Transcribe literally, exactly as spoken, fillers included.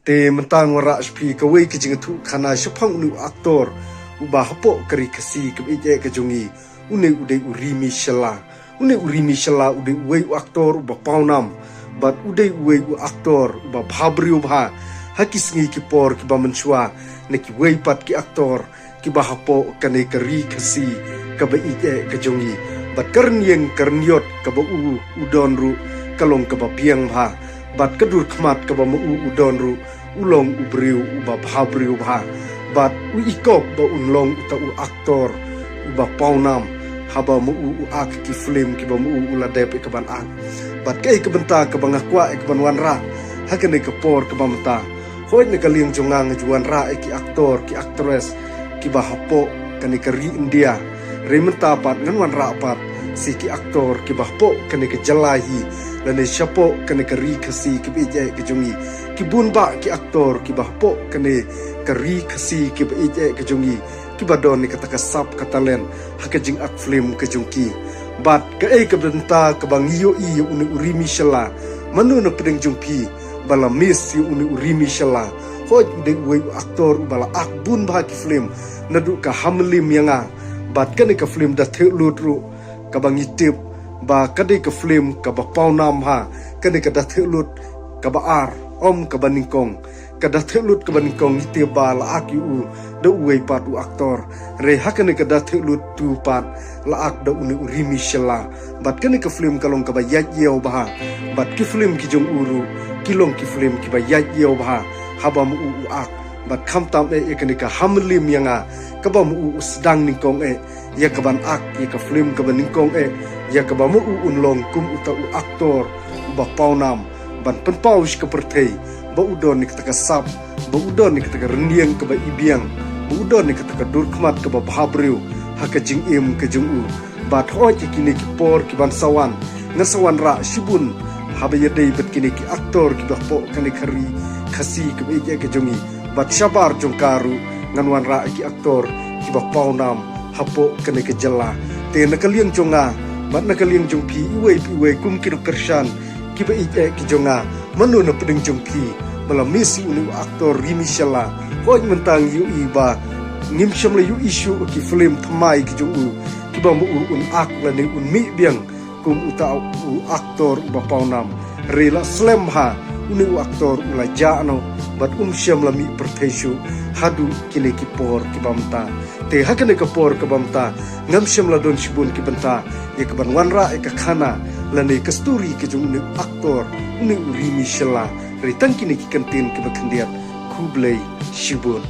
Te mynta nga wanrah sha phi kawei ka jingïathuh khana shaphang une u actor uba hapoh ka ri Khasi kaba ïeit eh ka jong ngi, une u dei u Rimi Shylla. Une u Rimi Shylla u dei uwei u actor uba pawnam bad u dei uwei u actor uba bhabriew bha ha ki sngi ki por kiba mynshuwa na kiwei pat ki actor kiba hapoh kane ka ri Khasi kaba ïeit eh ka jong ngi. Bad ka rynïeng ka rynïot kaba u u don ruh ka long kaba biang bha. Bad ka dur khmat kaba ma u u don ruh u long u briew uba bhabriew bha. Bad u ikop ba un long uta u actor uba pawnam haba ma u u ak ki film kiba ma u u la dep eh ka ban ak. Bad kaei ka bynta kaba nga kwah eh ka ban wanrah ha kane ka por kaba mynta. Hooid, na ka liang jong nga nga ju wanrah eh ki actor ki actress kiba hapoh kane ka ri India. Hynrei mynta pat ngan wanrah pat sa ki actor kiba hapoh kane ka jylla hi lane shapoh kane ka ri Khasi kaba ïeit eh ka jong ngi. Ki bun bah ki actor kiba hapoh kane ka ri Khasi kaba ïeit eh ka jong ngi kiba don ïa kata ka sap ka talent ha ka jingak film ka jong ki. Bad kaei ka bynta kaba ngi ïohi ïa une u Rimi Shylla? Mano na pdeng jong phi ba la miss ïa une u Rimi Shylla? Hooid, u dei uwei u actor uba la ak bun bha ki film naduh ka Hamlim Ïa Nga. Bad kane ka film Da Theh Lut ruh kaba ngi tip ba ka dei ka film kaba pawnam bha. Kane ka Da Theh Lut kaba ar, ym kaba nyngkong. Ka Da Theh Lut kaba nyngkong ngi tip ba la ak ïa u da uwei pat u actor. Hynrei ha kane ka Da Theh Lut tu pat la ak da une u Rimi Shylla. Bad kane ka film ka long kaba ïaid ïew bha. Bad ki film ki jong u ruh ki long ki film kiba ïaid ïew bha haba ma u u ak. Bad khamtam eh ïa kane ka Hamlim Ïa Nga kaba ma u u sdang nyngkong eh ïa ka ban ak ïa ka film kaba nyngkong eh, ïa kaba ma u un long kum uta u actor uba pawnam ban pynpaw sha ka pyrthei ba u don ïa kata ka sap, ba u don ïa kata ka rynïeng kaba ibiang, ba u don ïa kata ka dur khmat kaba bhabriew ha ka jingim ka jong u. Bad hooid, ïa kine ki por ki ban sa wan ngan sa wanrah shibun haba ïadei bad kine ki actor kiba hapoh kane ka ri Khasi kaba ïeit eh ka jong ngi. Bad shabar jong ka ruh ngan wanrah ïa ki actor kiba pawnam hapoh kane ka jylla. Te na ka liang jong nga bad na ka liang jong phi iwei pa iwei kum ki nongkyrshan kiba ïeit eh ki jong nga, mano na pdeng jong phi ba la miss ïa une u actor Rimi Shylla? Hooid, mynta ngi ïohi ba ngim shym la ïohi shuh ki film thymmai ki jong u kiba ma u un ak lane un mih biang kum uta u actor uba pawnam. Hynrei la slem bha, une u actor u la jah noh bad um shym la mih pyrthei shuh haduh kine ki por kiba mynta. Te ha kane ka por kaba mynta ngam shym la don shibun ki bynta ïa ka ban wanrah ïa ka khana lane ka story ka jong une u actor, une u Rimi Shylla. Hynrei tang kine ki kyntien kiba khyndiat. Khublei shibun.